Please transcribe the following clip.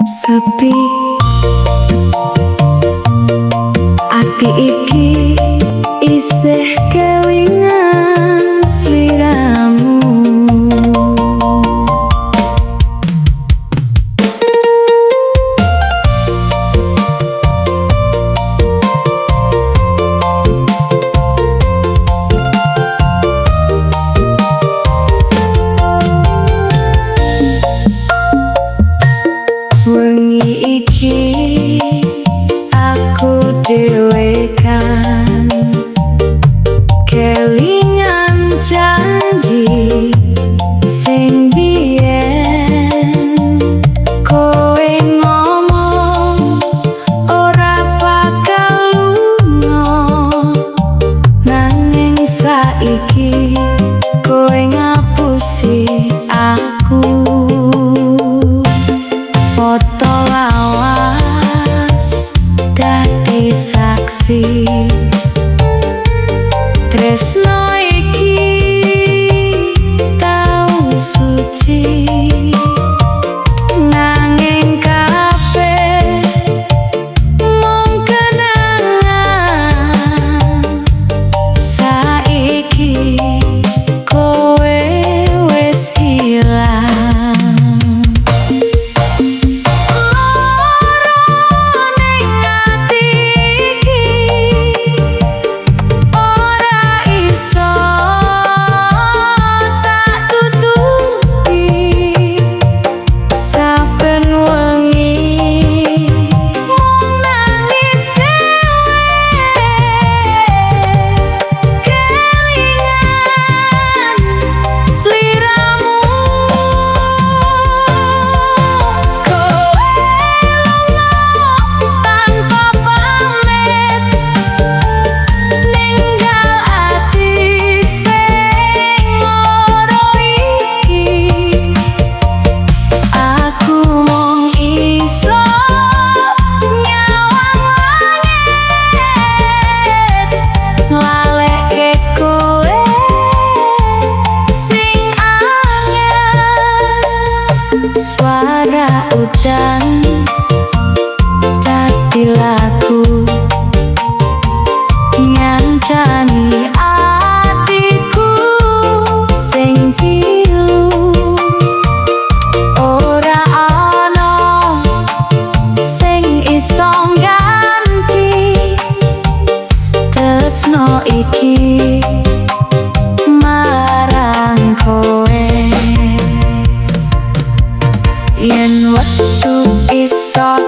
Sepi ati iki isih kelingan sliramu. Wengi iki aku dhewekan, kelingan janji sing biyen. Kowe ngomong ora bakal lunga, nanging saiki kowe ngapusi aku. Foto lawas dadi saksi tresno iki tau suci, nanging kabeh mung kenangan. Saiki kowe wis ilang. Lara ning ati iki ora iso tak tutupi. Saben wengi mung nangis dhewe, kelingan sliramu. Kowe lunga tanpa pamit, ninggal ati sing lara iki. Aku mung iso nyawang langit, nglaleke kowe sing angel. Suara udan dadi lagu ngancani atiku sing pilu. Ora ana sing iso ngganti tresno iki marang kowe. Yen wektu iso